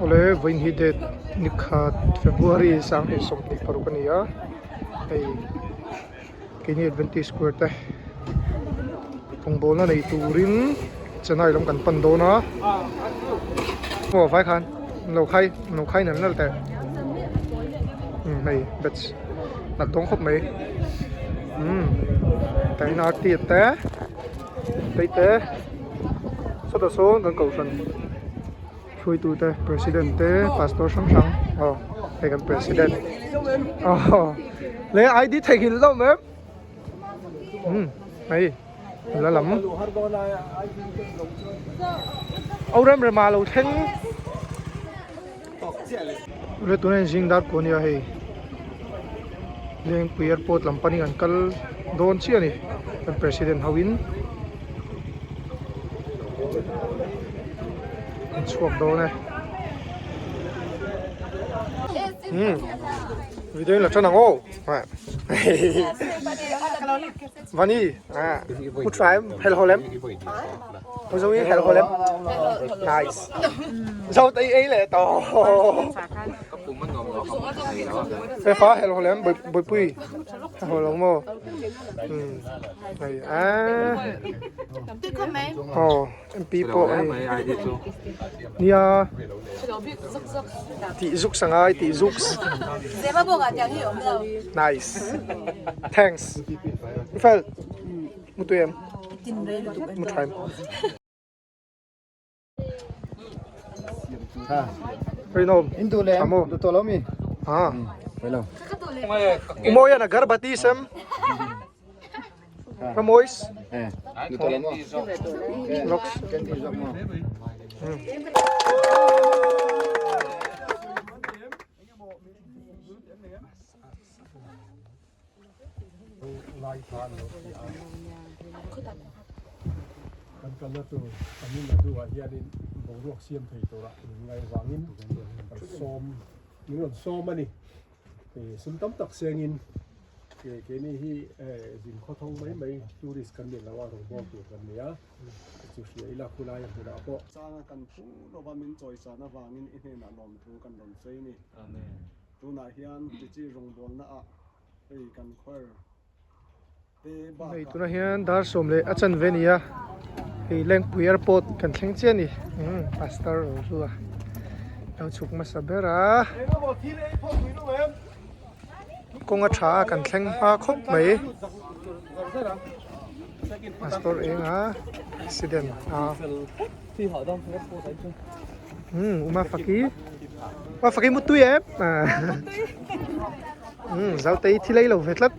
Awle vawiin hi date nikhat February 2026 a ni a, hei keini Adventist Square te rawngbawlna nei turin Chennai lam kan pan dawn a, aw vai khan lo khai lo khai nal nal teh umm hei batch nalh dawn khawp mai umm tah hian arti te tei te sawtah sawn kan kohhran. Hruaitute President te Pastor hrang hrang aw hei kan President aw le ID theihnghilh hlauh mai umm hei la lam aw rem rem ah lo thleng le tuna in zing dar pawh a nia hei Lengpui airport lam panin an kal dawn chiah a ni kan president ho in an chhuak dawn e umm video in la tan ang aw Vani u try hello lem u zo hi hello lem nice zo tei ei leh tawh He fa hello lem bawipui hello lo maw umm hei a aw MP pawh hei nia tih zuk sa ngai tih zuk nice thanks fel mutui em mu tha em. Rinawm In duh leh Amo. duh tawh lo mi? Ah. Phải lo. Umawi an agarbati sem. Ramois. Eh, duh tawh lo maw? Lox. Candy zawk maw? Kan kalna tur Tamil Nadu ah hianin boruak siam thei turah min ngai vangin kan sawm min rawn sawm a ni. Sum tam tak sengin keini hi zin khawthawng mai mai tourist kan ni lo a, rawngbâwl tur kan ni a, chu hria ila khulai a hmunah pawh. Changa kan phu lova min chawisan avangin i hnenah lawmthu kan rawn sawi a ni. Tunah hian Tichi rawngbawlna ah hei kan khawer te bakah. Hei tunah hian dar sawm leh a chanve a ni a, hei Lengpui airport kan thleng chiah a ni, umm pastor ro chu a lo chhuk hmasa ber a, kawng a tha a kan thleng hma khawp mai, pastor eng a accident a. Umm uma faki uma faki mutui em umm zautei thi lei lo ve tlat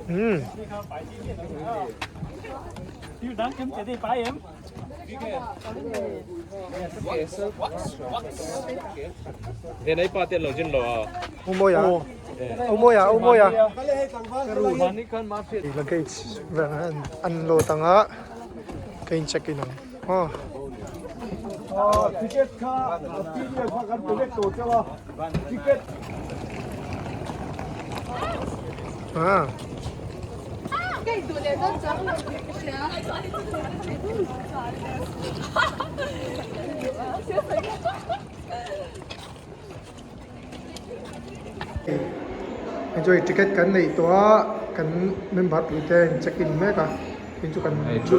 umm Umawi a Umawi a Umawi a luggage vel an unload ang a ka in check in ang aw. Ticket kha pdf kha kan pe vek tawh chauh a ticket. Ah. Enjoy ticket kan neih tawh a kan member pui te in check in mek a tin chu kan Hei chu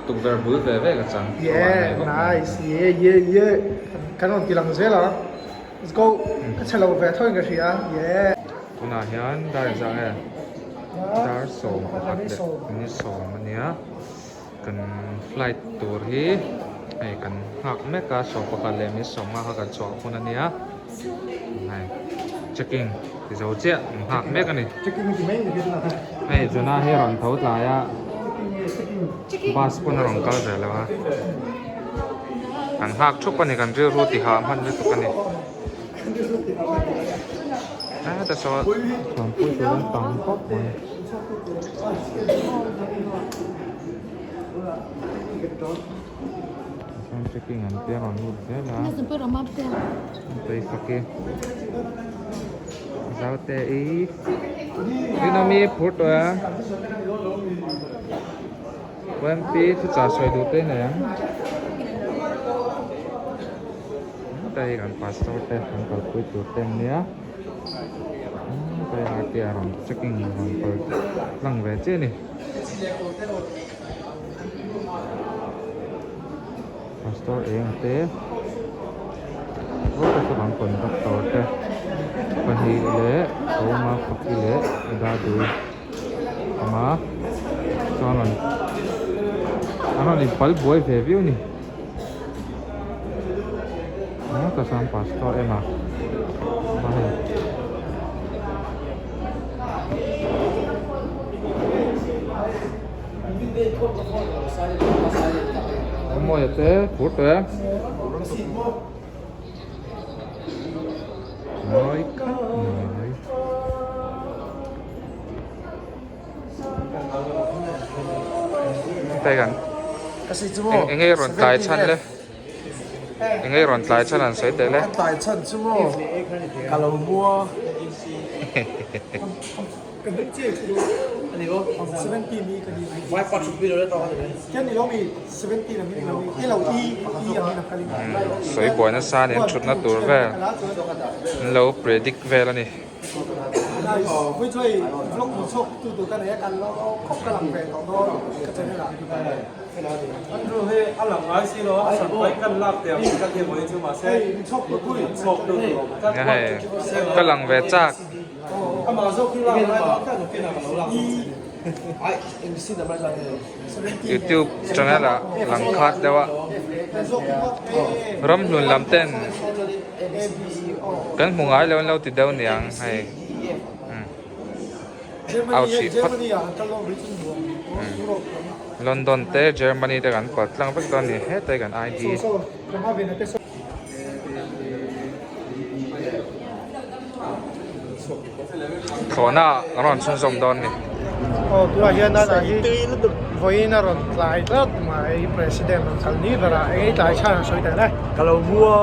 tukverh bul ve ve ka chang yeah nice yeah yeah yeah kan rawn ti lang zel a let's go ka chhe lo ve tho in ka hria yeah. Tunah hian dar engzah nge dar 11 leh ni 10 ania kan flight tur hi hei kan nghak mek a 11 leh min 15 kha kan chhuah hun ania hei checking ti zo chiah an nghak mek ani hei Jonah hi a rawn tho tlai a bus pawn a rawn kal ve lo a kan nghak thup ani kan rilru ti hah hman lutuk ani. Heta sawn chuanpui tur an tam khawp mai. Chuan checking an tia rawn lut zel a tui fak i zau te i. Rinawmi phur tawh a UMP thuchah sawi duh te nei ang heta hi kan pastor te kan kalpui tur te an nia heta hi RTI rawn checking rawn kal tlang ve chiah a ni. Pastor eng te aw te kan conductor te pahnih leh Roma faki leh Dadui awm a chuan rawn an rawn inpal buai ve viau a ni aw tah chuan pastor em a a hei. Mawia te phur tawh e mawi khap mai heta hian eng nge rawn tlai chhan le eng nge rawn tlai chhan an sawi teh le tlai chhan chu maw ka lo mua. Sawi buai nasa nen thutna tur vel an lo predict vel a ni. Hei ka lang ve chak. Youtube channel ah lang khat deuh a ramhlun lam ten kan hmu ngai lo an lo ti deuh niang hei au hrih phawt London te Germany te kan kawt tlang vek dawn a ni hetlai kan ID. Thlawhna a rawn chhunzawm dawn a ni. Aw tunah hian a hi vawiin a rawn tlai tlat mai president rawn kal ni berah eng ei tlai chhan an sawi teh le. Ka lo mu a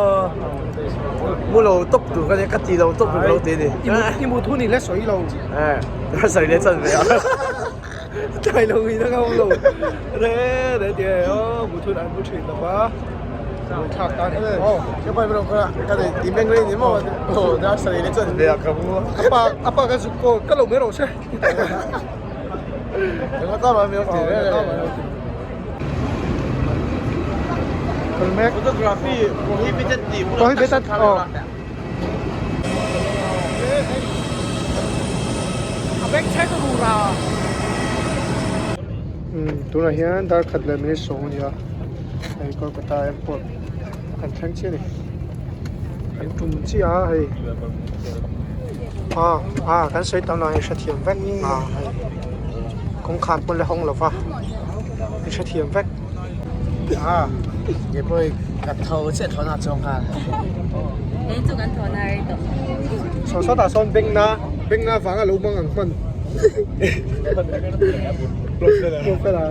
mu lo tawp tur ka nia ka ti lo tawp tur ka lo ti a ni. I mut hun i la sawi lo. Ka sawi leh chan ve a. Tlai lo in a ngam lo re re ti e aw mut hun an mu thin lo va thlak ta ni aw ka pa bro ka ka nei ti meng rei ni maw aw dar sarih leh chuan ve a ka mu apa apa ka zuk ko ka lo mai rawh se ka ta ma mi ti re re Kalmek photography prohibited ti prohibited aw Tunah hian dar khat leh minute sawm a ni a hei Kolkata airport kan thleng chiah a ni kan tum chiah a hei ah ah kan sawi tam lo a hrethiam vek ah hei kawngkhar pawn la hawng lo va i hrethiam vek. Ah, ye pawh ka tho chiah tho na chuang khan. Kei chu kan tho na rei tawh. Saw sawtah sawn beng na beng na vanga lo mang ang hman. Profile a.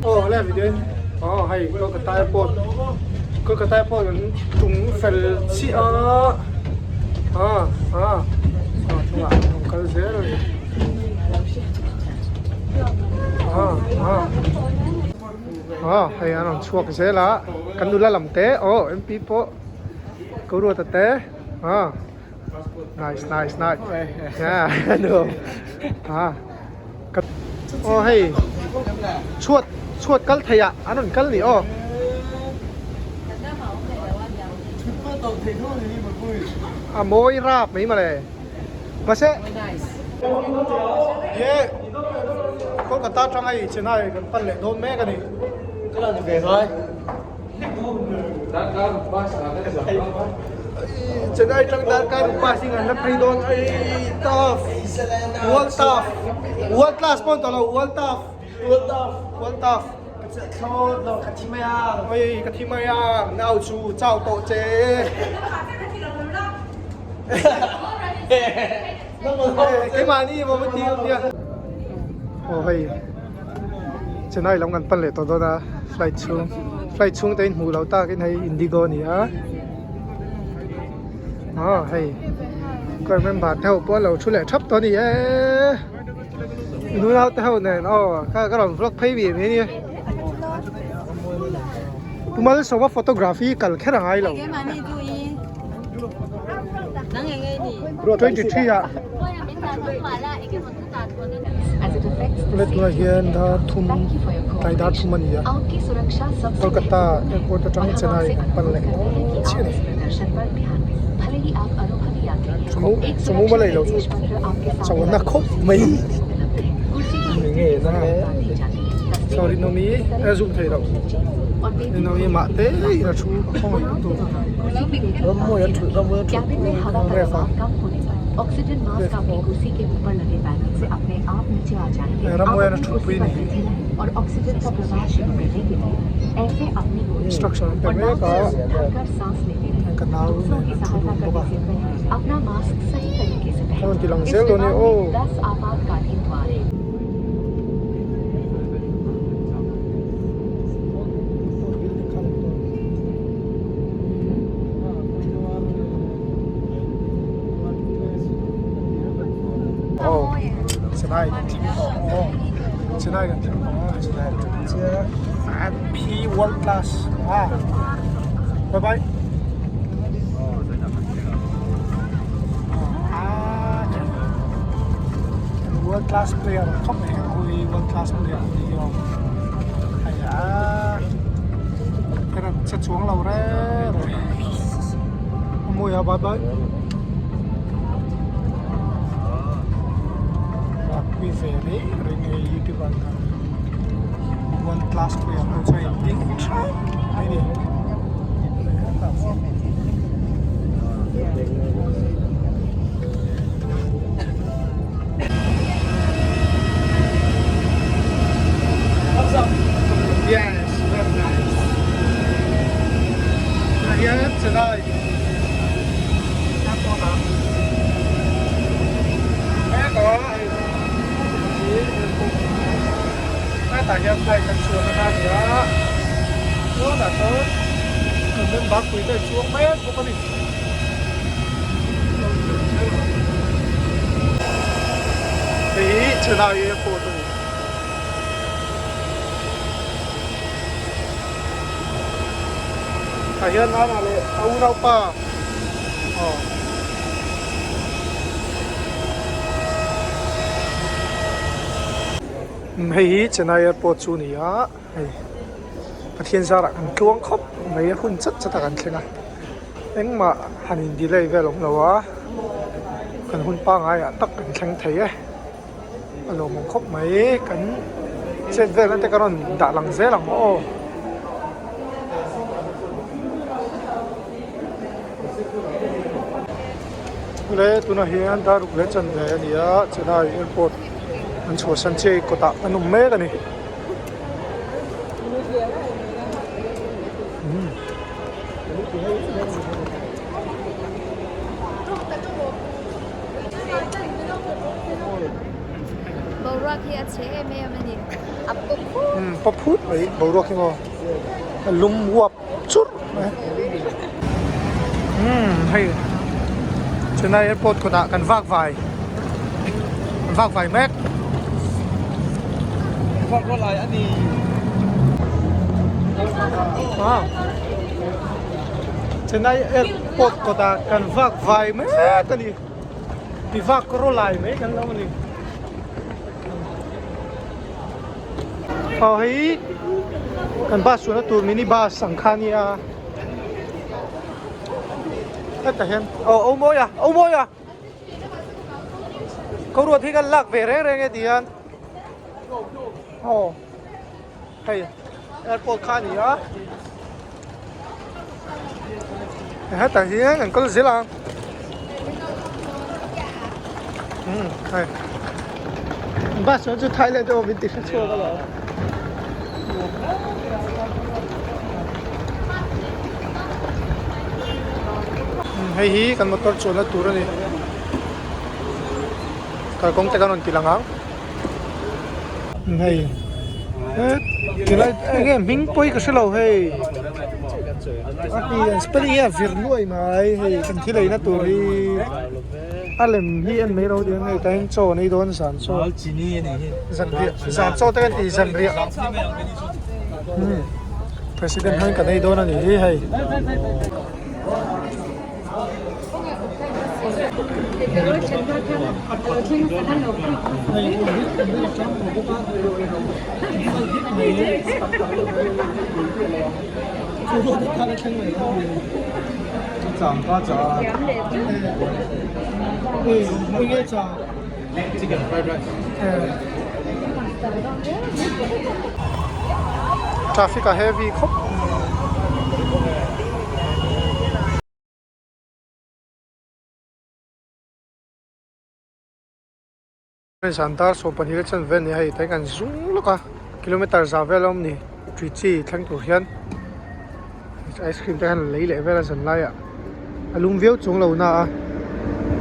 Oh le video in. Oh hei Kolkata airport. Kolkata airport an tum fel chiah a. Ah ah. Ah chungah an kal zel a ni. Ah ah. Aw hei an rawn chhuak zel a kan nula lam te aw MP pawh ko ruata te aw nice nice nice yeah nuam ah ka aw hei chhuat chhuat kal theih ah an rawn kal ni aw. A mawi rap mai mawle mahse ye Kolkata atanga i Chennai kan pan leh dawn mek a ni. Chennai atang darkar bus in an la phei dawn ei tough world tough world class pawh an tawh lo world tough world tough ka thi mai ang oi ka thi mai ang nau chu chau tawh che. Keimahni emaw ka ti nia. Aw hei Chennai lam kan pan leh tawh dawn a flight chhung flight chhung te in hmuh loh takin hei indigo a ni a aw hei ka remember te ho pawh a lo thu leh thap tawh a ni e. Nunau te ho nen aw kha ka rawn vlog phei ve mai ania. Pu Malsawma photography kal kher a ngai lo. 23 ah Tunah hian dar thum tlai dar thum a ni a Kolkata airport atang Chennai kan pan leh chiah a ni. Chawhmeh a lei lo chu chawhna khawp mai sorry Nomi a zoom thei lo Nomi mah te in a thu a khawngaih lutuk ref a rammawi a thutpui a ni instruction an pe mek a ka nau nen an thu dun bawk a a rawn ti lang zel dawn e aw. Aw Chennai kan thleng tawh aw Chennai kan thleng tawh a Chennai kan thleng chiah a P world class a bye bye world class player khawp mai heng ho hi world class player an ni hi aw hei a heran che chuang lo reng reng a mawi a bye bye pui ve reng reng hei youtube ah khan world class player ho chuan in ding thap mai a ni. Yes, very nice. Tah hian Chennai airport ah mek a hei hetah hian flight kan chuan a ni a tunah chuan kan member pui te chuang mek bawk a ni. Hei hi Chennai airport a ni. Tah hian nana leh a unaupa aw Hei hi Chennai airport chu a ni a hei Pathian zarah kan tluang khawp mai a hun chat chat a kan thleng a engmah han in delay vel awm lo a kan hun pangngai ah tak kan thleng thei e. A lawmawm khawp mai kan chet velna te ka rawn dah lang zel ang aw. Le tunah hian dar ruk leh chanve a ni a Chennai airport an chhuahsan chiah hi kawtah an awm mek a ni. Boruak hi a chhe em em a ni. A paw phut. Umm paw phut mai boruak hi maw a lum uap churh mai. Umm hei Chennai airport kawtah kan vak vai kan vak vai mek. Vak rawh lai a ni. Chennai airport kawtah kan vak vai mek a ni. Ti vak rawh lai mai kan lo a ni. Aw hei kan bus chuanna tur mini bus ang kha a nia. Hetah hian aw aw mawi a aw mawi a. Ko ruat hi kan lak ve reng reng e ti hian. Aw hei airport kha a ni a. Hetah hian an kal zel ang. Umm hei bus chuan chu Thailand emaw min ti hre chhuak alawm. Hei hi kan motor chuanna tur a ni. Kalkawng te kan rawn ti lang ang. Hei tilai enge hming pawi ka hrelo hei a hi an spelling hi a vir nuai mai hei kan thil eina tur hi. A lem hi en mai lo dian hei tain chaw an ei dawn zan chaw zan riah zan chaw te kan ti zan riah umm president hian kan ei dawn a nih hi hei. Traffic a heavy khawp. Zan dar 12 leh chanve a ni a hei tlai kan zung lawk a kilometer za vel a awm ni Trichy thleng tur hian ice cream te khan lei leh vel a zan laiah a lum viau chung lo na a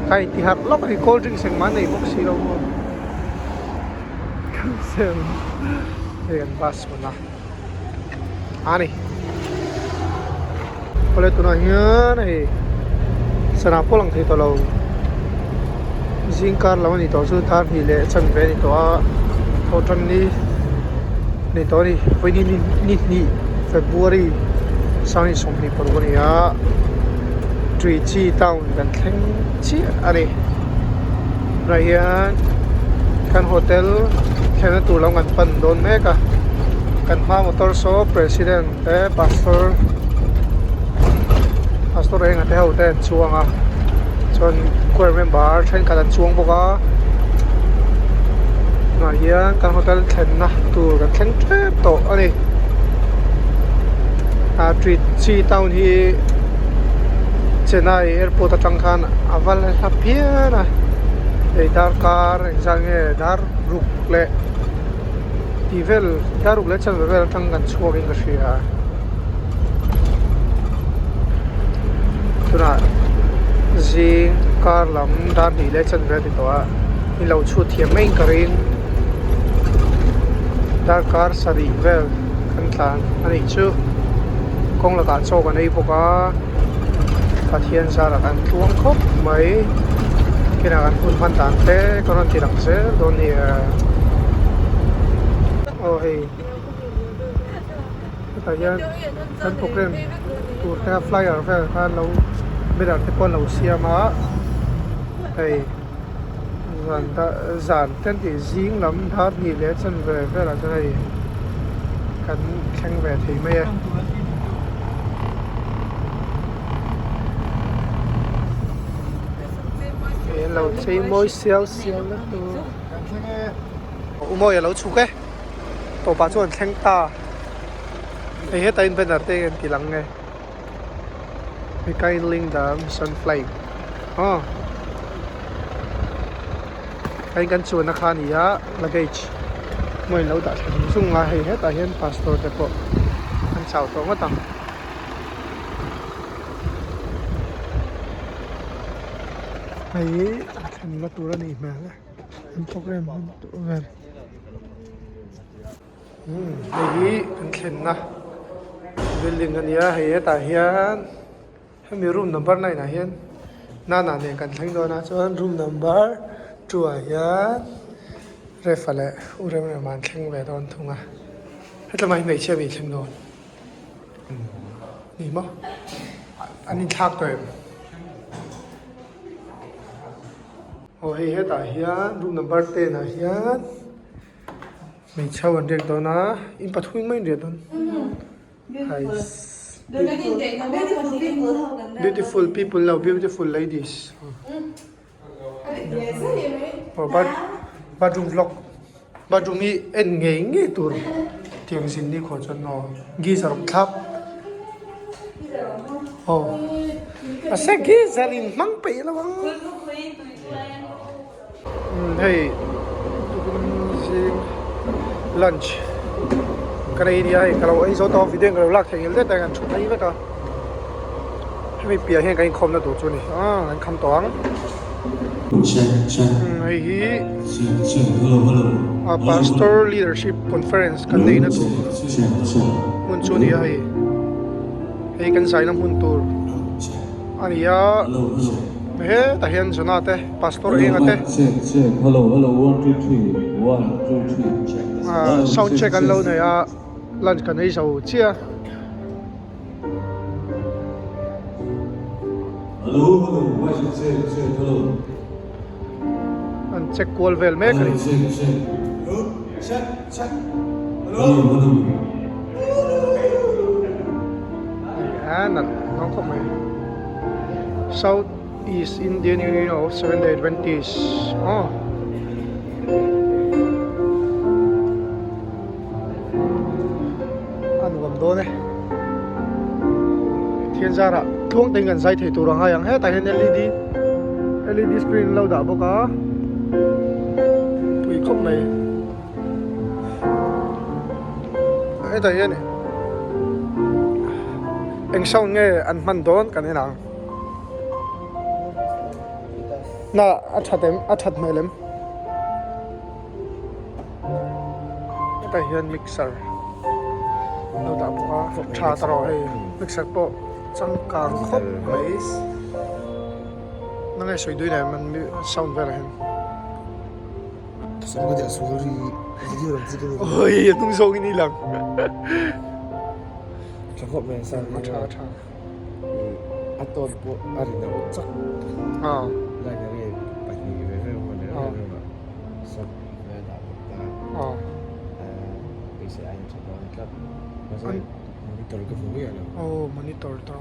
ka inti harh lawk a ni cold drinks engmah an nei bawk si lo maw hei an bus hmun a a ni awle tunah hian hei sana pawh lang thei tawh lo zing kar lam a ni tawh chu dar hnih leh chanve a ni tawh a thaw tan ni a ni tawh a ni vawiin ni ni hnih february sang 26 a ni a Trichy town kan thleng chiah a ni tunah hian kan hotel thlenna tur lam kan pan dawn mek a kan hma motor saw president te pastor pastor enga te ho te an chuang a chuan choir member thenkhat an chuang bawk a tunah hian kan hotel thlenna tur kan thleng tep tawh a ni ah Trichy town hi Chennai airport atang khan a va la hla phian a hei darkar engzah nge dar ruk leh tih vel dar ruk leh chanve vel atang kan chhuak in ka hria tunah zing kar lam dar hnih leh chanve a ti tawh a in lo chhut thiam mai in ka ring darkar sarih vel kan tlan a nih chu kawng lakah chaw kan ei bawk a Pathian zarah kan tluang khawp mai kinah kan hun hman dan te ka rawn ti lang zel dawn a ni aw hei hetah hian kan program tur te kha flyer vel kha an lo banner te pawh an lo siam a hei zan zan te an tih zing lam dar hnih leh chanve velah chuan hei kan thleng ve thei mai a. Hei an lo chei mawi sial sial na tur kan thleng e u mawi a lo chhuk e tawpah chuan thleng ta hei hetah in banner te an ti lang nge Rekindling the mission flame aw hei kan chuanna kha a ni a luggage maw in lo dah thla zung zung a hei hetah hian pastor te pawh an chau tawh ngawt ang. Hei hi a thlenna tur a nih hmel e an program hun tur vel umm hei hi an thlenna building a ni a hei hetah hian hemi room number nine ah hian nana nen kan thleng dawn a chuan room number two ah hian Refa leh u Remrema an thleng ve dawn thung a hetlama hi hmeichhia mi thleng dawn. Ni maw an inthlak tawh em aw hei hetah hian room number ten ah hian hmeichhe ho an riak dawn a in pathum in mai an riak dawn beautiful people lo beautiful ladies aw bathroom vlog bathroom hi en ngei ngei tur tiang zin ni khawh chuan aw geyser awm thlap aw mahse geyser in hmang peih lo ang hei zing lunch ka nei nia hei ka lo ei zo tawh a video in ka lo lak theih ngel det a kan thu phei vek a. Hemi piah hian kan inkhawmna tur chu a ni aaa kan kham tawh ang hei hi a pastor leadership conference kan neihna tur hmun chu a ni a hei hei kan zaina hmun tur a ni a. Hetah hian Jonah te pastor enga te sound check an lo nei a lunch kan ei zo chiah an check kual vel mek a ni. South East Indian Union of Seventh Day Adventist aw. A nuam dawn e. Thian zarah tluang te in kan zai thei tur ang hai ang hetah hian led led screen an lo dah bawk a pui khawp mai hetah hian eng sound nge an hman dawn kan en ang na a that em a that hmel em. Hetah hian mixer lo dah bawk a tha ta rawh hei mixer pawh changkang khawp mai nang nge sawi dui leh man sound velah hian oi a hnung zawng in i lang tha khawp mai a tha a tha. A tawn pawh a ri deuh chak line a ri pahnih ve ve awm a leh reng reng a sub vel dah bawk ta beisei aiin tha dawn tlat mahse monitor ka hmu miah lo. Aw monitor ta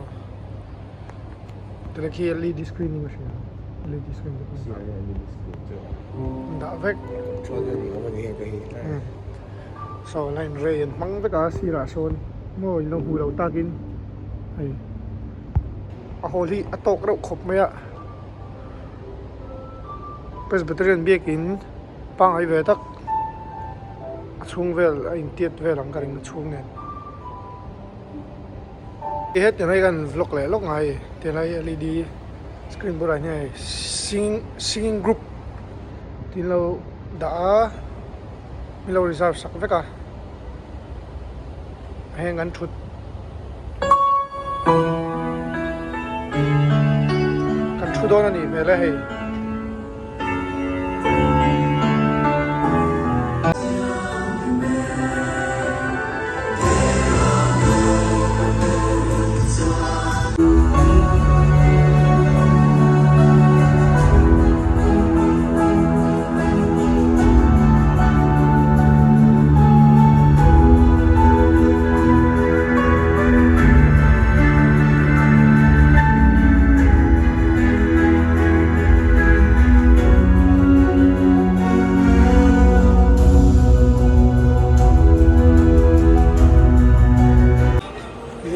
tuna khi led screen in ka hria led screen te pawh led screen chu dah vek control na ni awm a ni heng te hi saw line ray an hmang vek a sirah sawn maw in lo hmuh loh takin. Hei a hawl hi a tawk reuh khawp mai a Presbyterian biakin pangngai ve tak a chhung vel a intiat vel ang ka ring a chhung nen hetiang hi kan vlog leh lawk ngai tilai led screen bulah hian hei singing group tih an lo dah a min lo reserve sak vek a. Heng an thut kan thu dawn a nih hmel e hei.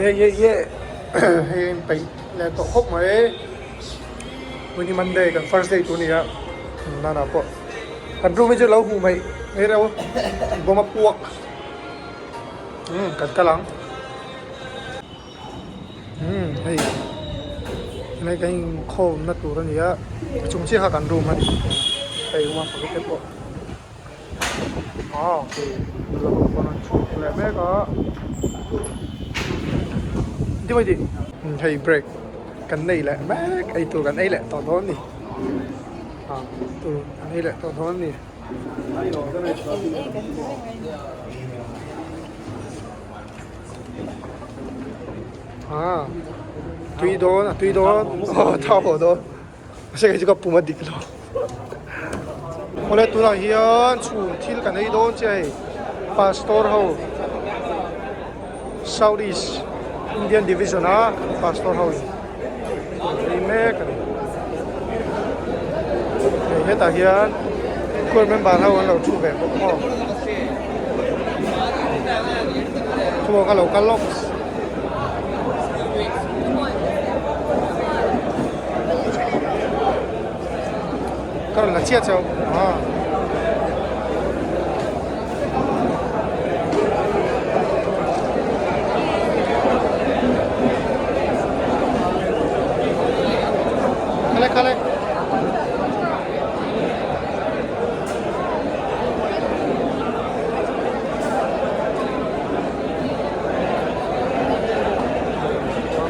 Ye ye ye hei a inpeih leh tawh khawp mai. Winnie Monday kan first day tur a ni a nana pawh kan room hi chu lo hmuh mai mai reuh bawm a puak umm kan kal ang umm hei helai kan inkhawm na tur a ni a a chung chiah kha kan room a ni hei uma pakhat te pawh aw nula ho pawn an chhuk leh mek a hei break. Kan nei leh mek ei tur kan ei leh tawh dawn a ni ah tur kan ei leh tawh dawn a ni. Ah tui dawn a tui dawn aw tha haw dawn mahse kei chu ka pum a dik lo awle tunah hian chhun thil kan ei dawn chiah hei pastor ho. South East Indian Division a pastor ho in an ei mek a ni. Hei hetah hian choir member ho an lo thu ve bawk maw. Thluak a lo kal lawk. Ka rawn la chiah chauh ah. Khale khale.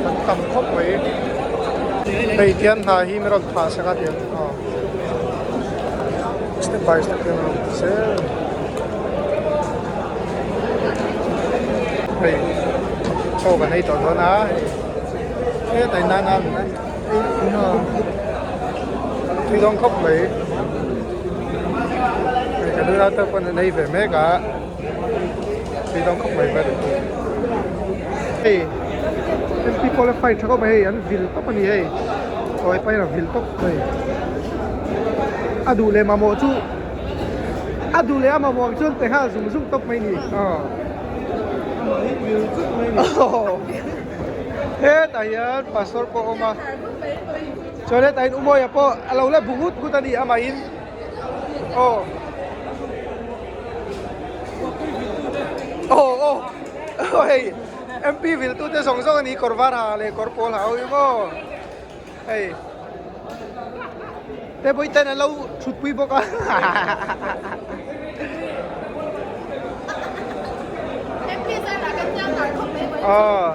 Kan tam khawp mai. Hei tian hna hi min rawn phah sak a tiang aw step by step hian a rawn ti zel a ni. Hei chaw kan ei tawh dawn a hei hetah in nana min ei tui dawn khawp mai hei ka nula te pawn an ei ve mek a. Tui dang khawp mai vel. Hei MP qualify tha khawp mai hei an vil tawp a ni hei chawi pain a vil tawp mai a duh leh mamawh chu a duh leh a mamawh ang chuan pe nghal zung zung tawp mai ni aw hetah hian pastor pawh a awm a chuan hetah hian Umawia pawh a lo la bu ngut ngut a ni amahin. Aw Aw aw aw hei MP vil tute zawng zawng a ni kawr var ha leh kawr pawl ha ho hi maw hei te pawh hi ten an lo thut pui bawk a Aw.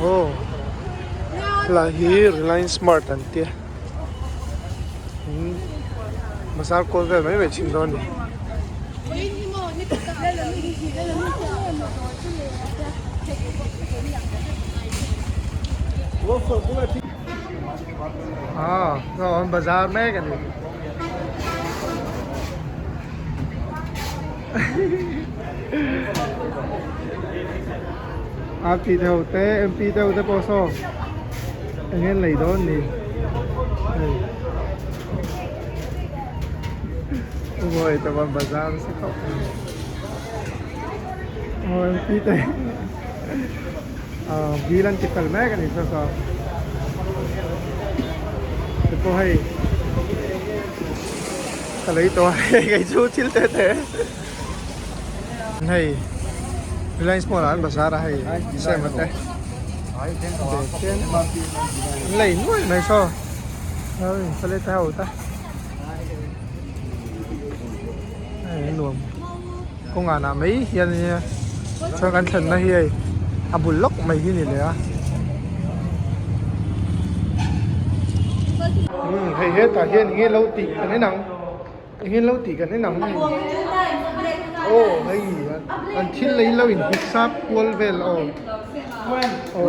Aw helai hi Reliance Mart an tia bazar kual vel mai mai thin dawn a ni. Aw an bazar mek a ni. A pi te ho te MP te ho te pawh saw eng nge an lei dawn ni hei mawi te pawh bazar nasa khawp mai aw MP te ah bill an ti fel mek a ni saw saw te pawh hei ka lei tawh a hei kei chu thil te te. Hei Reliance Mall ah an bazar a hei sem a te an lei nuai mai saw hei te ho te hei an nuam kawng ah mai hian ania chuan kan thlenna hi hei a bul lawk mai hi a ni leh a hei hetah hian eng nge lo tih kan en ang. Eng lo tih kan en ang hei aw hei an thil lei lo in hit sap kual vel aw aw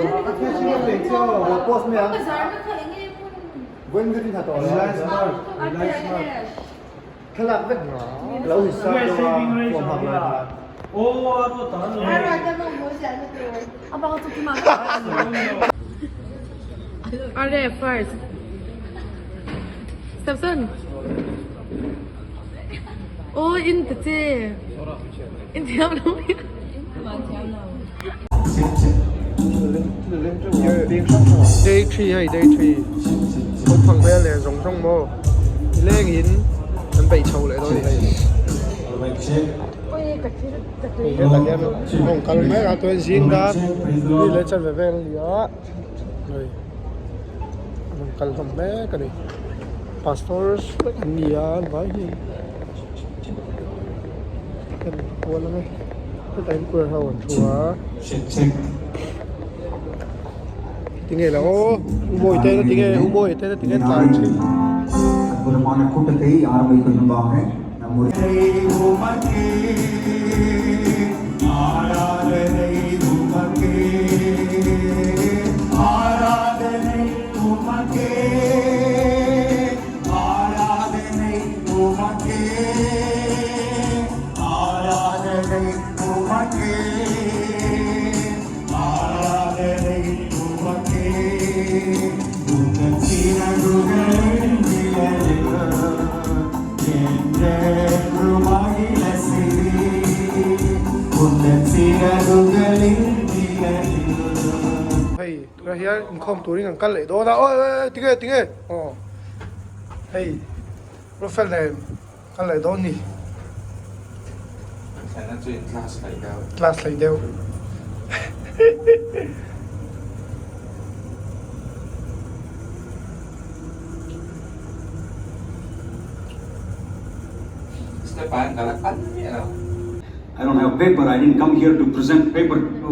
Are first. Samson. Oh in ta che. In thiam lo. Day 3 hei day 3 naupang hmel nen zawng zawng maw nileng in an beih chho leh dawn a ni hei. Hei hetah hian a rawn kal mek a chuan zing dar ni leh chanve vel a ni a hei a rawn kal hlawm mek a ni pastor vek an ni a an vai hi en kual ang e hetah hian choir ho an thu a tinge lo aw u mawi te tinge u mawi te tinge tlai thin. Hei tunah hian inkhawm turin kan kal leh dawn a awi awi awi tinge tinge aw hei Ruffel nen kal leh dawn ni class hlei deuh I don't have paper I didn't come here to present paper to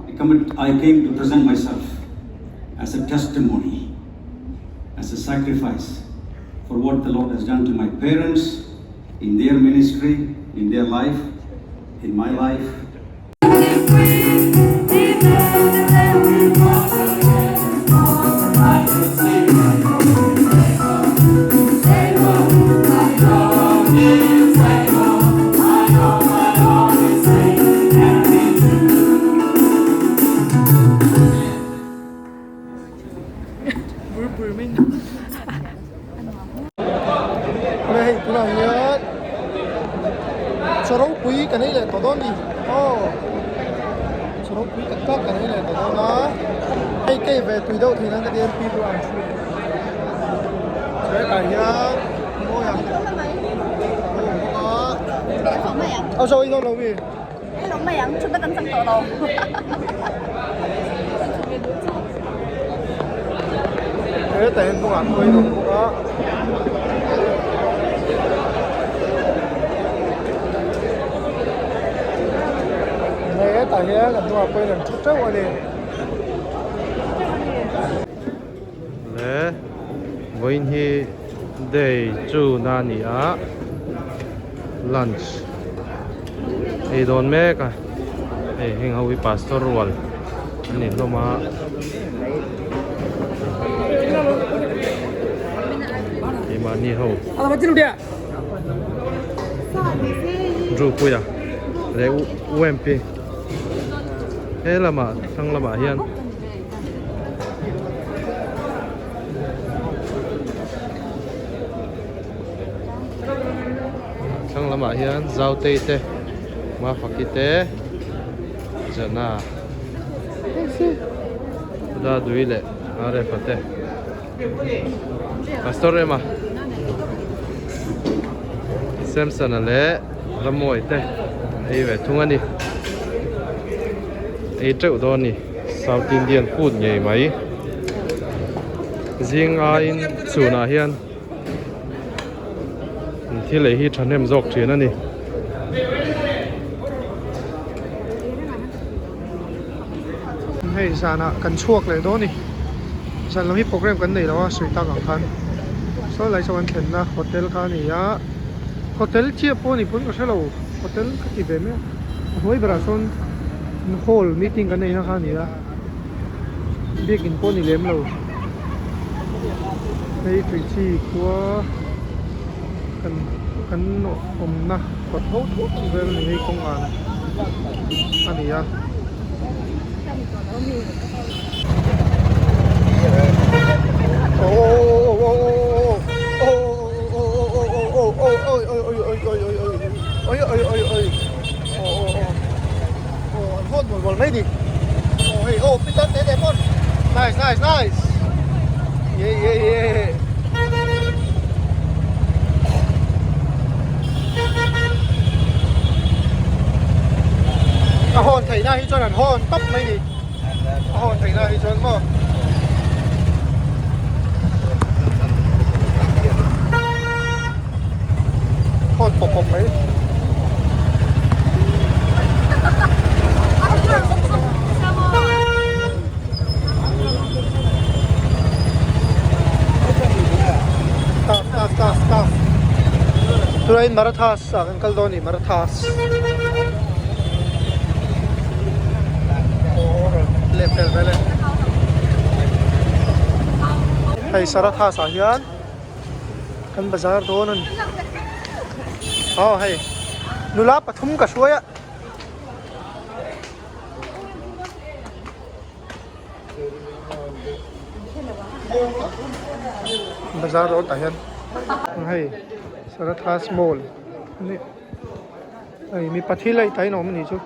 I come I came to present myself as a testimony as a sacrifice for what the Lord has done to my parents in their ministry, in their life, in my life. Awle hei tunah hian chaw ropui kan ei leh tawh dawn ni aw chaw ropui tak tak kan ei leh tawh dawn a hei kei ve tui deuh thei nan ka ti a pi bulah an thu hetah hian mawi ang a awm bawk a aw saw i dawn lo mi. Hetah hian hnungah khawi a awm bawk a. Hetah hian a hnungah pawhin an thu teuh a ni. Le vawiin hi day chu na a ni a lunch ei dawn mek a hei heng ho hi pastor rual an ni hlawm a. Keimahni ho Drupuia leh UMP he lamah thlang lamah hian. Thlang lamah hian Zautei te Mafaki te Jana Dadui leh Arefa te Pastor Rema Samson-a leh Ramawii te an ei ve thung a ni ei teuh dawn a ni. South Indian food ngei mai zing aiin chhunah hian thil ei hi thahnem zawk thin a ni. Hei zanah kan chhuak leh dawn a ni zan lam hi program kan nei lo a sawi tak ang khan saw lai saw kan thlenna hotel kha a ni a hotel chiah pawh a ni pawn ka hre lo hotel ka ti ve mai a a hnuai berah sawn. Hall meeting kan neihna kha a ni a biakin pawh a ni lem lo hei tuichi khua kan kan awmna kawt ho tho vel a ni hei kawng an a ni a. Aw an hawn mual mual mai ni aw hei aw pitar te te pawn nice nice nice ye ye ye a hawn theihna hi chuan an hawn tawp mai ni a hawn theihna hi chuan maw hawn pawp pawp mai. Tunah hian Marathas ah kan kal dawn a ni Marathas leh fel vel e hei Sarathas ah hian kan bazar dawn a ni aw hei nula pathum ka hruai a. Bazar dawn tah hian hei Sarathas mall ani hei mipa thil a itahin a awm anih chu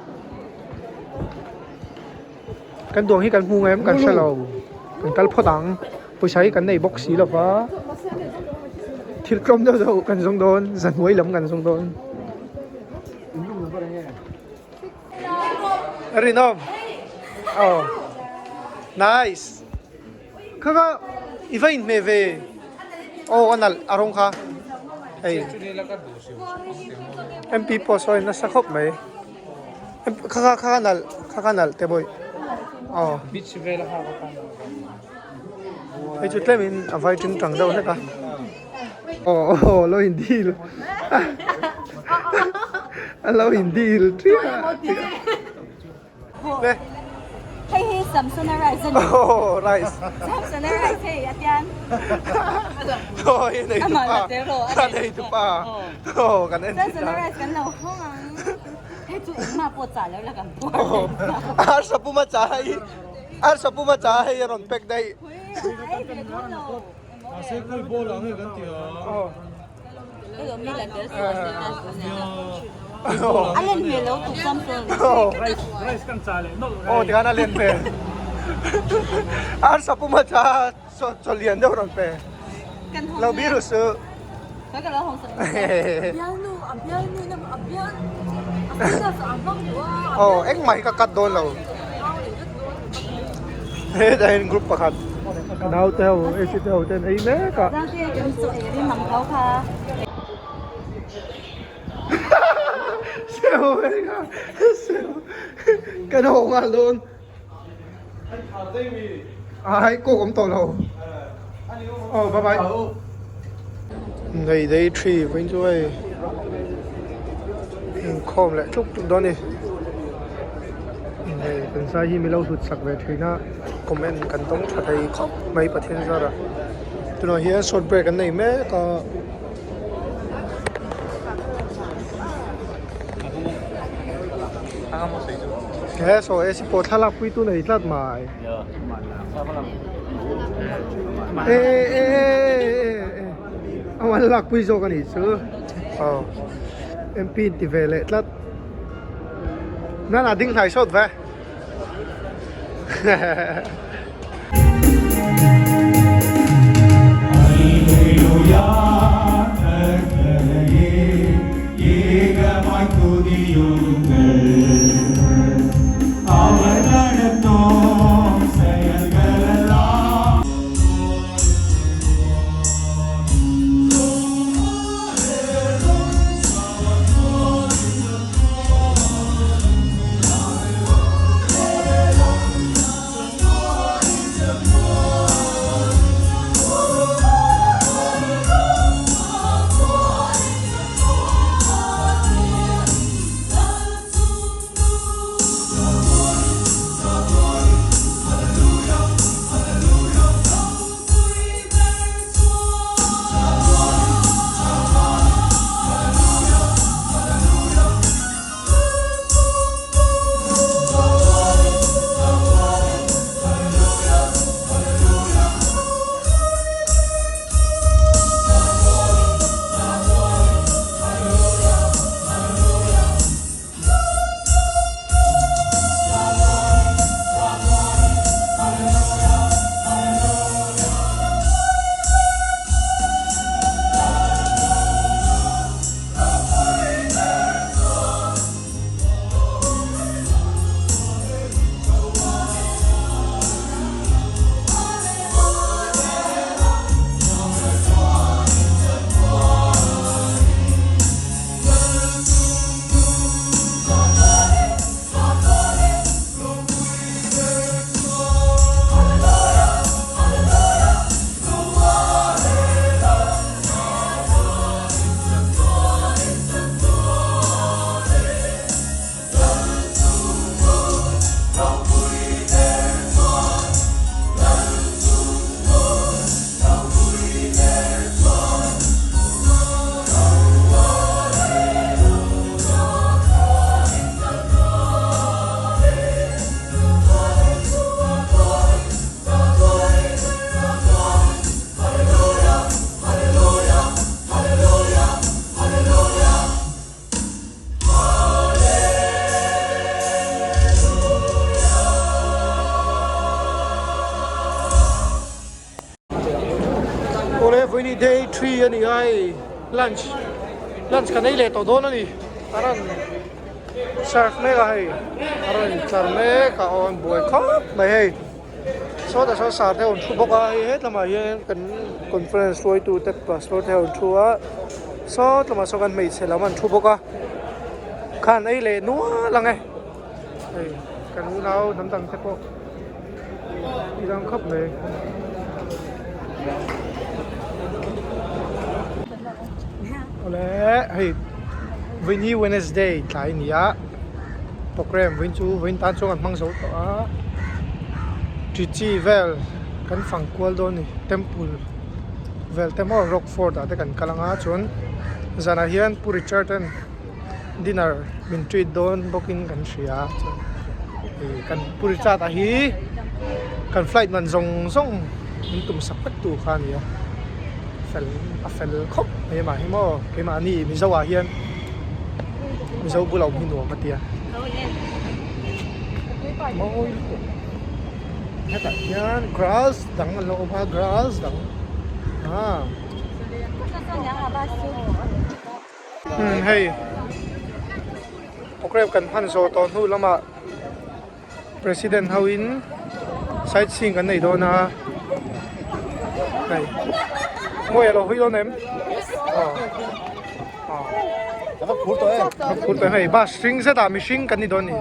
kan duang hi kan hmu ngei em kan hre lo kan kal phawt ang pawisa hi kan nei bawk si lo va thil tlawm deuh deuh kan zawng dawn zahnuai lam kan zawng dawn. Rinawm oh nice kha kha i va inhmeh ve aw a nalh a rawng kha hei MP pawh sawi nasa khawp mai kha kha kha nalh kha kha nalh te bawih aw hei chu tlemin a vai ting tang deuh hlek a. Aw aw lo in deal a lo in deal ṭiah ṭiah le Hei hi Samsona rice a ni. Aw rice. Samsona rice hei a tian. Aw hei nei tu pa. A nei tu pa. Aw kan en Samsona rice kan lo hawng ang. Hei chu engmah pawh chah lo la kan puar. Arsa puma chah hei arsa puma chah hei a rawn pack daih. Hui ai ve dawn lo. Aw tikhan a len hmel arsa puma cha chaw lian deuh rawn pe lo biru suh aw engmah hi ka cut dawn lo hetah hian group pakhat. Naute ho AC te ho ten ei mek a. Seu mek a seu kan haw nghal dawn. Ai kawk awm tawh lo. Aw bye bye. Nei day three vawiin chu hei inkhawm leh tluk tluk dawn a ni. Hei kan zai hi milo hlut sak ve thin a comment kan dawng tha thei khawp mai Pathian zarah tunah hian short break an nei mek a. He saw AC pawh thlalak pui tu nei tlat mai. E e e e a wan lak pui zawk a nih chu. Aw MP in ti ve leh tlat. Nana ding hnai sawt ve. Awle vawiini day 3 a ni a hei lunch lunch kan ei leh tawh dawn a ni a rawn serve mek a hei a rawn intlar mek a aw an buai khawp mai hei sawtah sawn sar te a rawn thu bawk a hei hetlamah hian kan conference hruaitu te pastor te a rawn thu a sawt lamah sawn kan hmeichhe lam an thu bawk a khan ei leh nual ang e hei kan unau hnam dang te pawh i dang khawp mai. Awle hei vawiini Wednesday tlai a ni a program vawiin chu vawiin tan chuan kan hmang zo tawh a Trichy vel kan fang kual dawn a ni temple vel te maw rock fort ah te kan kal ang a chuan zanah hian Pu Richard an dinner min treat dawn bawkin kan hria chuan ih kan Pu Richard a hi kan flight man zawng zawng min tum sak vek tu kha a ni a fel a fel khawp mai a mah hi maw keimahni Mizo ah hian Mizo bula awm hi nuam a tia mawi lutuk hetah hian grass dang an lo awm a grass dang ah. Umm hei program kan hman zawh tawh hnu lamah president ho in sightseeing kan nei dawn a hei mawi alo hawi dawn em aw aw a phur tawh em hei bus hring zet ah mihring kan ni dawn a ni.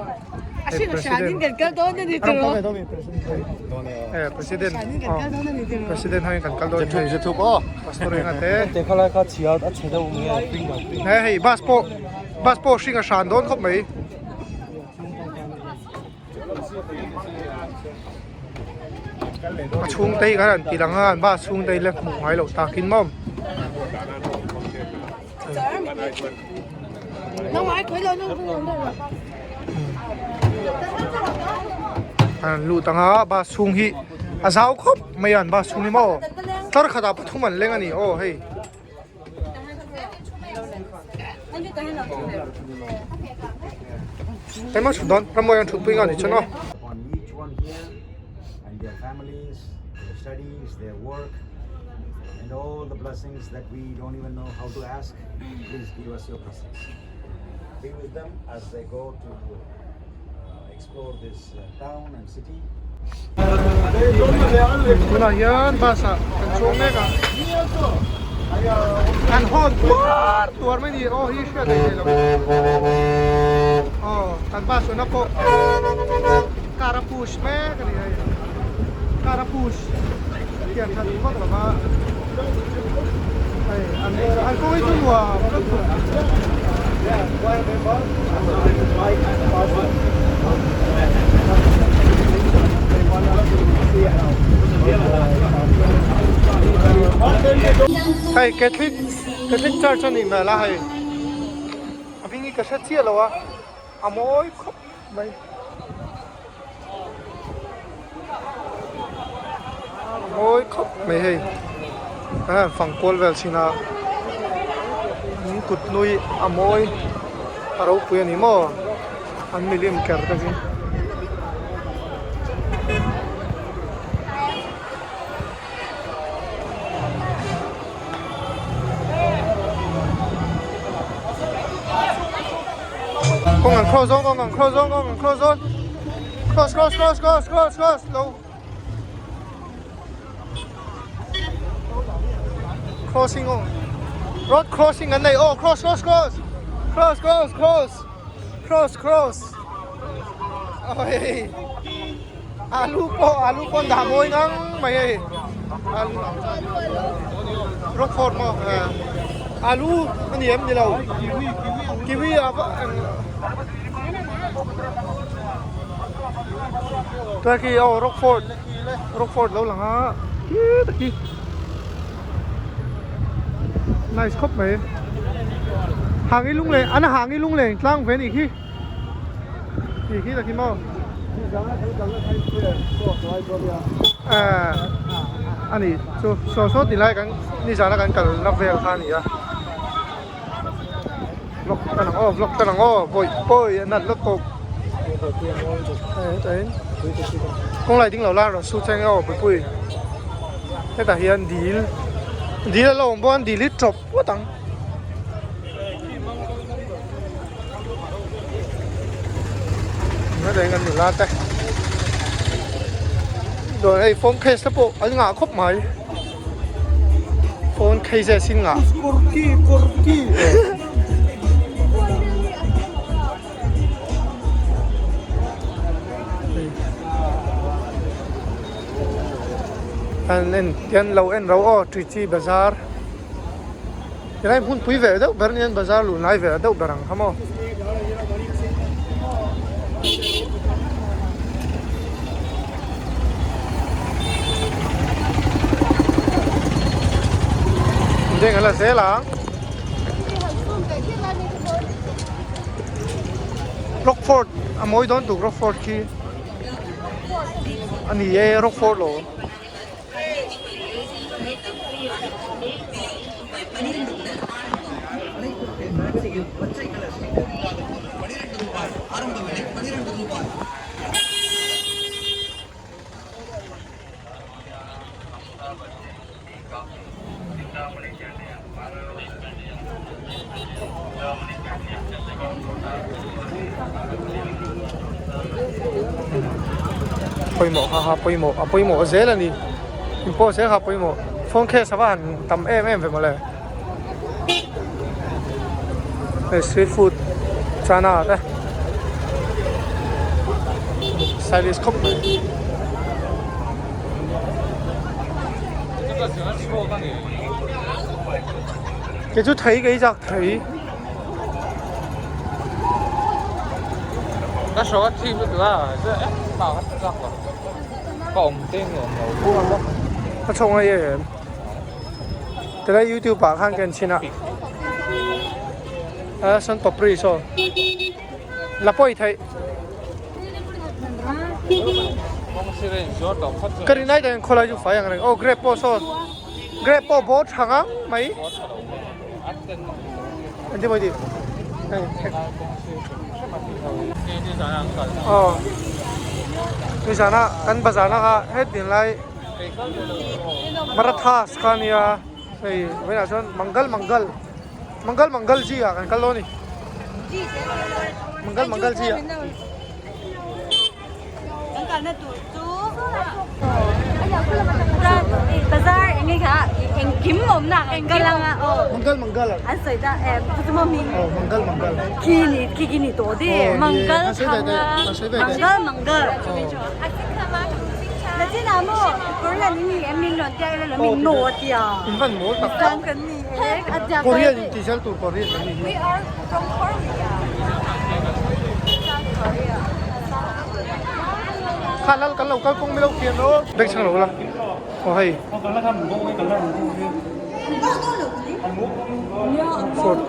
President President ho in kan kal dawn hei pastor enga te he hei bus pawh bus pawh hring a hran dawn khawp mai a chhung te hi kan han ti lang a an bus chhung te hi la hmuh ngai loh takin maw. An lut ang a bus chhung hi a zau khawp mai a an bus chhung hi maw tlar khatah pathum an leng a ni aw hei. Emaw thut dawn rammawi an thutpui nghal ni chuan aw. Studies, their work, and all the blessings that we don't even know how to ask, please give us your blessings. Be with them as they go to uh, explore this uh, town and city. Tunah hian bus ah kan chuang mek a an hawn tuar tuar mai ni aw hi hriat theih lo aw kan bus awna pawh car a push mek a ni hei car a push hian tha duh vak lo va hei an an kawng hi chu nuam lutuk. Hei Catholic Catholic Church a nih hmel a hei a hming hi ka hre chiah lo a a mawi khawp mai. Mawi khawp mai hei a fang kual vel thin a in kut nui a mawi a ropui a ni maw an milim ker te hi. Kawng an cross dawn kawng an cross dawn kawng an cross dawn cross cross cross cross cross cross lo crossing kawng road crossing an nei aw cross cross cross cross cross cross cross cross oi alu pawh alu pawh an dah mawi ngang mai hei alu rockford maw alu a ni em ni lo kiwi a va eng tunah khi aw rockford rockford lo lang a khi tak hi nice khawp mai hangi lungleng an hangi lungleng tlang ve a nih khi. Tih khi tak hi maw? A ni chu saw saw ti lai kan nizana kan kalna vel kha a ni a vlog tan ang aw vlog tan ang aw vawi pawi a nat lutuk hetah hian kawng lai ding lo la rawn su cheng aw puipui hetah hian dil. Dil a la awm bawk a dil hi tawp ngawt ang. Hetiang kan nula te chuan hei phone case te pawh an ngah khawp mai phone cases in ngah. An en tian lo en ro aw Trichy bazar tilai hmun pui ve deuh ber anian bazar luh lai ve deuh ber ang kha maw. Deng ala zel ang. Rockfort a mawi dawn tuk Rockfort khi a ni e Rockfort lo. Pawimawh kha kha pawimawh a pawimawh zel a ni in pawh zel kha a pawimawh phone case a va han tam em em ve mawle hei street food chana te stylish khawp mai. Kei chu thei ka i chak thei. Ka hrawk a thim lutuk a, chu engmah ka chak lo. Ka awm te nge awm lo. Ka chhawk ngai em. Tilai youtube ah khan ka en chhin a. A sawn papri saw. La pawi theih. Ka rin ai dang khawlai chu fai ang reng. Oh grape pawh saw. Grape pawh bawr tha ngang mai. Engtin maw i tih? Hei. Aw. Nizana kan bazar na kha hetin lai Marathas kha ania hei vawiinah chuan Mangal Mangal Mangal Mangal ji ah kan kal dawn a ni. Mangal Mangal ji ah. Kan kalna tur chu bazar enge kha engkim awmna kan kal anga aw. Mangal Mangal an sawi ta em chu chu maw hming aw Mangal Mangal khi ni khi khi ni tawh de Mangal thanga Mangal Mangal la chin ah maw Korean in ni em min rawn tia ila lo min naw a tia in van mawl tak tak kan ni e a tia Korean in ti zel tur Korean kan ni hi We are from Korea. South Korea. Kha lal kan lo kal kawng milo kian rawh bek chang lo la aw hei Fort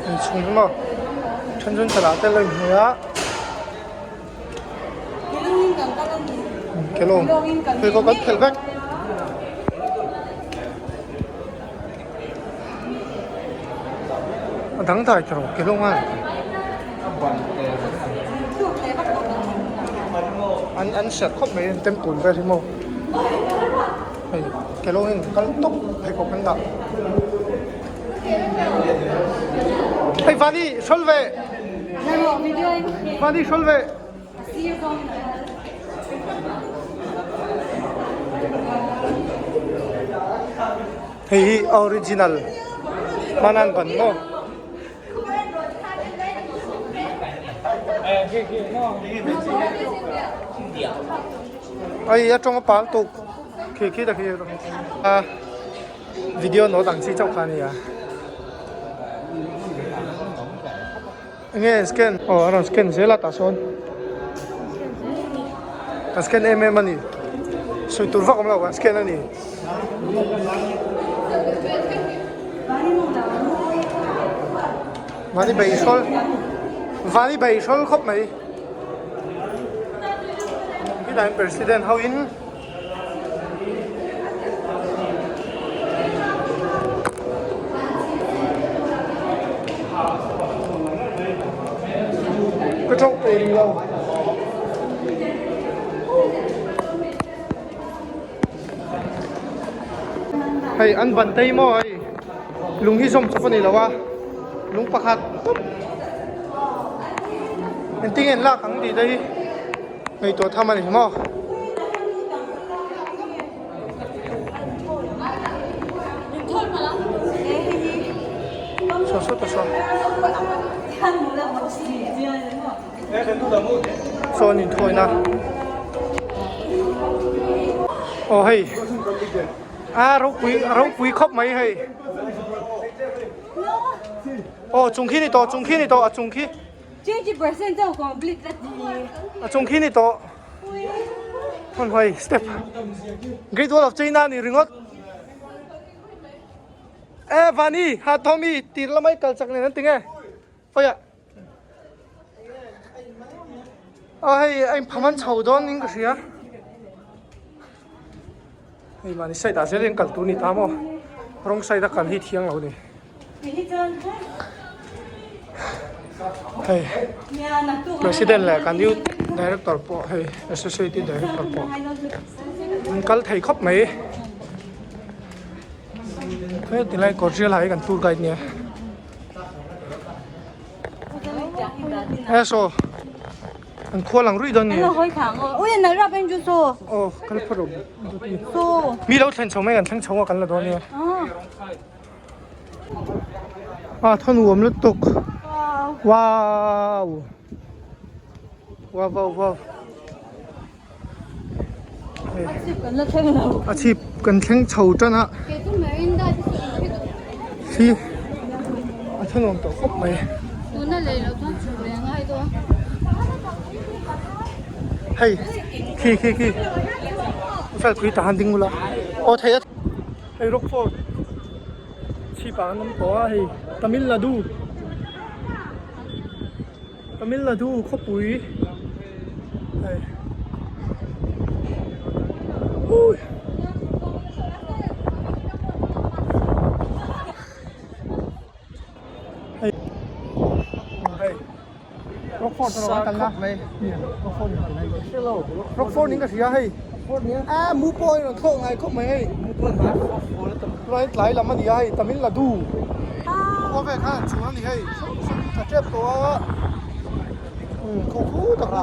Inchhung maw then chuan chalah te a lo inhmeh a. Kelawng hei pawh kan phelh vek. A dang dai tawh kelawng a an an serh khawp mai an temple vel hi maw hei kelawng in kal tawp pheikhawk an dah hei vani sawl ve. Vani sawl ve. Hei hi original hmanan ban maw. Ai a tawng a pal tuk khi khi ta khi a video note ang chi chauh kha ania. Enge scan aw a rawn scan zel a tah sawn a scan em em a ni sawi tur vak awm lo a scan a ni. Vani beihrawl Vani beihrawl khawp mai helai hian president ho in. peih rih lo. Hei an ban tei maw hei lung hi zawm chawp a ni lo a lung pakhat tawp engtin nge an lak ang tih te hi ngaihtuah tham a ni maw. Saw saw ta saw. Saw an inthawina. Aw hei. A ropui a ropui khawp mai hei. Aw chung khi ni tawh chung khi ni tawh a chung khi. A chung khi ni tawh. Hmun hmai step Great Wall of China ni ringawt e Vani ha Tommy tir lamai kal chak nen an ti nge khawiah a hei a inpham an chho dawn in ka hria hei mahni side ah zel hian kal tur a ni ta maw wrong side a kal hi thiang lo a ni. Hei president leh kan youth director pawh hei associate director pawh an kal thei khawp mai he tilai kawrzial ah hi kan tour guide nia he saw an khua lang ruih dawn ni aw kal phawt rawh mi lo thlen chho mai kan thleng chho a kan la dawn nia. A thaw nuam lutuk wow wow wow wow a chhip kan thleng chho tan a khi a thaw nuam tawh khawp mai hei khi khi khi fel pui tah han ding ula aw thei a. Hei Rockfort chhip ah an awm tawh a hei Tamil Nadu Tamil Nadu khawpui hei ui hei hei Rockfort erawh an kalna Rockfort Rockfort in ka hria hei a mu pawh a rawn thlawh ngai khawp mai hei tunah tlai lam a ni a hei Tamil Nadu khua vel khan an chhung a ni hei tha tep tawh a khu khu tak a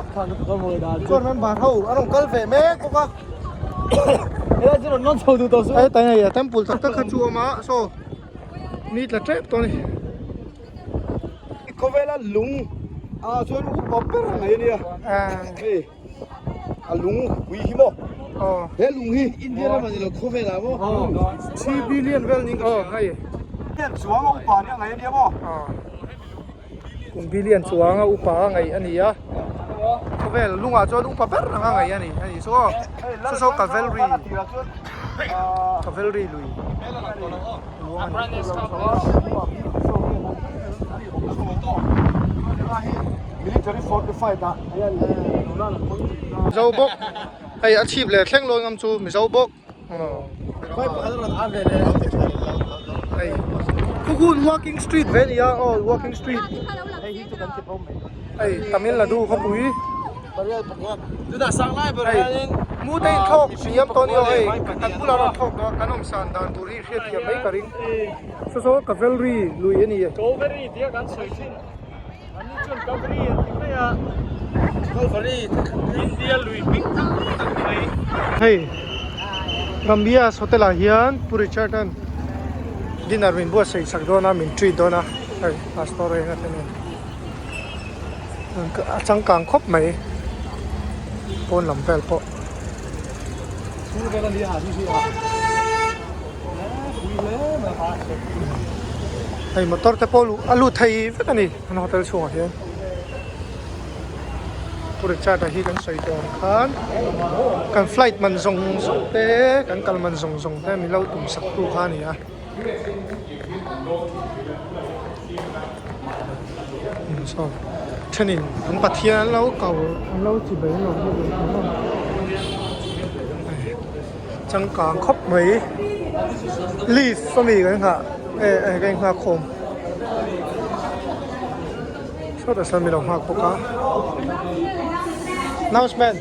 chuan member ho an rawn kal ve mek bawk a hei tai hei a temple tak tak kha chu a awm a saw mi tla tep tawh a ni. Khawvela lung ah chuan upa ber mai a nia hei a lung pui hi maw he lung hi India ram a ni lo khawvel ah maw 3 billion vel ni aw hei billion chuang a upa nia ngaih a nia maw kum billion chuang a upa a ngaih a ni a khawvel lungah chuan upa ber anga ngaih a ni a ni chu aw saw saw cavalry cavalry lui. Mizo bawk hei a chhip leh thleng lawi ngam chu Mizo bawk hei Khukhun walking street ve ania aw walking street hei Tamil Nadu khawpui. Hei mu te in thlawk hniam tawh a ni aw hei kan bulah rawn thlawk tawh a kan awm san dan tur hi hriat thiam mai ka ring saw saw cavalry lui a ni e. Calvary tia kan sawi thin an ni chuan Calvary an ti mai a Calvary India lui hming tak tak mai. Hei Rambias hotel ah hian Pu Richard an dinner min buatsaih sak dawn a min treat dawn a hei pastor enga te nen. A changkang khawp mai pawn lam vel pawh. Hei motor te pawh a lut thei vek a ni an hotel chhungah hian. Pu Richard-a hi kan sawi tawh ang khan kan flight man zawng zawng te kan kal man zawng zawng te min lo tum sak tu kha a ni a. Saw thenin an pathian an lo ko an lo chi bai an lo hmu ve thei a changkang khawp mai leaf a mi kan nghah eh eh kan nghah khawm. Sawtah sawn min lo nghak bawk a. Announcement.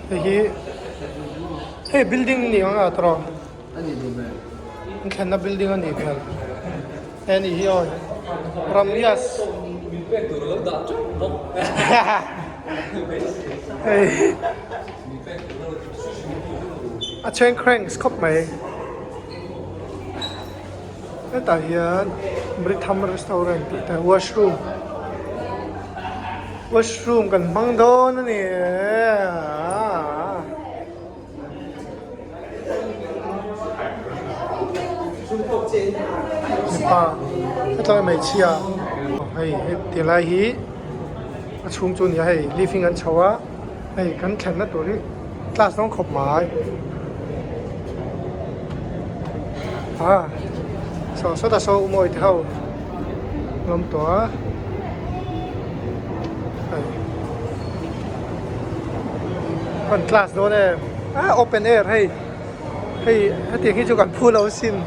Hei hi hei building ni ang a tawrh an thlenna building a nih hmel he a nih hi aw Ramyas hei a chheng cranks khawp mai hetah hian Britham restaurant tih te washroom washroom kan hmang dawn a ni mipa hetlai hmeichhia hei heti lai hi a chhung chu a ni a hei living an chho a hei kan thlenna tur hi class dawn khawp mai ah saw sawtah saw umawi te ho an awm tawh a hei kan class dawn em ah open air hei hei hetiang hi chu kan phu lo asin.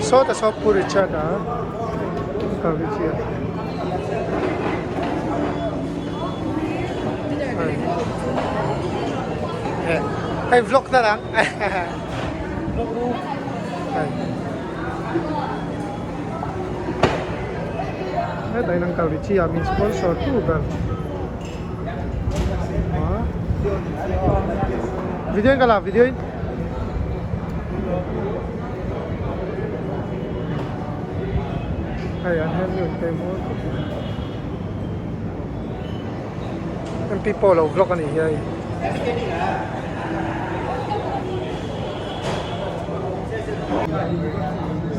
Sawta saw Pu Richard a ka Richard hei vlog na lang hei hetah hian an kal Richie a min sponsor tu ber video in ka la video in hei an hian mi an peng mawi khawp mai MP pawh lo vlog a nih hi hei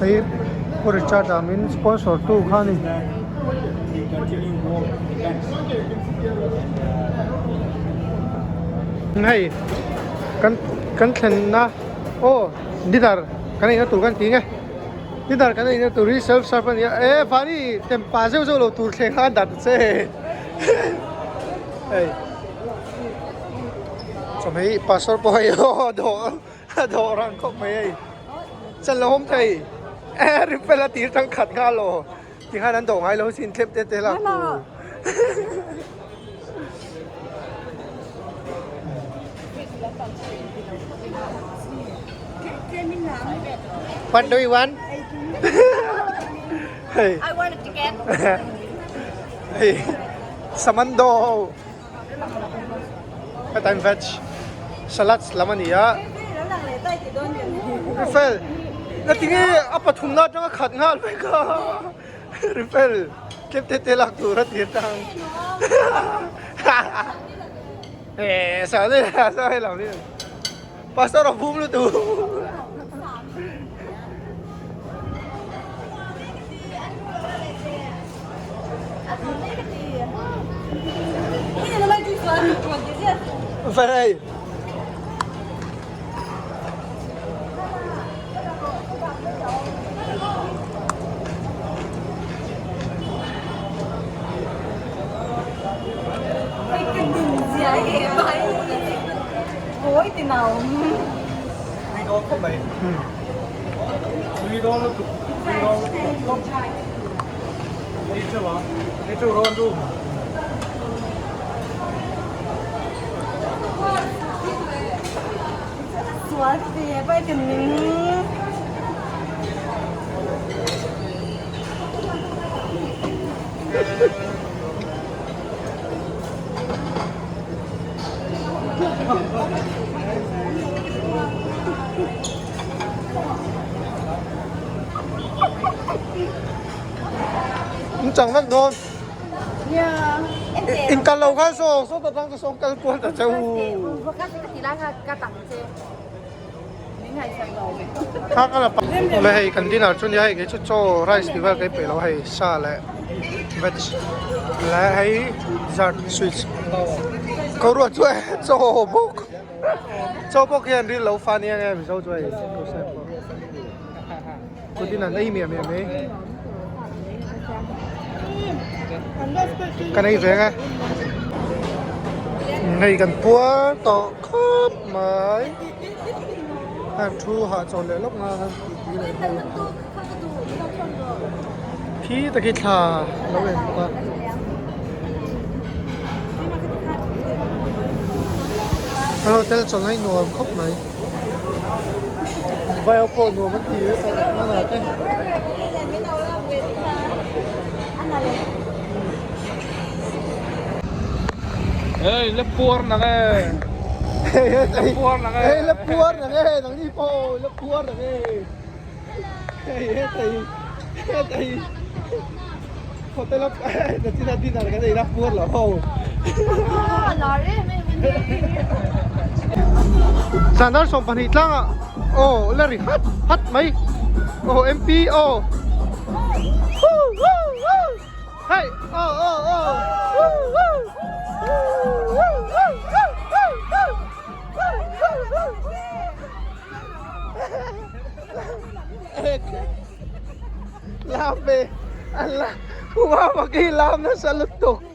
hei Pu Richard a min sponsor tu kha a ni. Hei kan kan thlenna aw dinner kan eina tur kan ti nge dinner kan eina tur hi self serve a ni a e vani tempa zeuh zeuh lo tur thleng kha an dah ta che hei chawhmeh hi pastor pawh hei aw dawh a dawh rang khawp mai hei chan lo awm thei e rifle a tir tang khat nghal aw. Tikhan an dawh ngai lo sin thlep te te lak tur. What do you want? Hey. I want a ticket. Hey. Samando. Hetain veg salads lam a ni a. Rifle. Na tinge a pathum na atanga khat nghal vek a. Rifle tlem te te lak tur a ti atang. Eh sa ni sa hei lam ni. Pastor a bum lutu. Về Chẳng vắt đôn In kal lo khan saw saw ta tang saw kal kual ta cheu. Kha ka la pa. Le hei kan dinner chu nia hei kei chu chaw rice tih vel kei peih lo hei sa leh veg leh hei dessert sweets. Ko ruat chu e chaw bawk chaw bawk hian ril lo fa nia nge mizo chu hei kutin an ei miah miah mai kan ei ve nge hei kan puar tawh khawp mai an thu hahchawl leh lawk nga khan tih tih leh hnu Khi taki thla lo en bawk a. An hotel chawlh hi nuam khawp mai. Vai ho pawh nuam an ti vek a hmanah te. Hey, la puar nang e. Hey, puar nang e. Hey, la puar nang e. Nang ni pawh la puar nang e. Hei hetei hetei hotel a nachina dinner kan ei la puar lo ho Sandar 12 tlangah aw la ri hat hat mai aw MP aw hei aw aw aw Lam ve an la huwa maki lam nasa lutuk.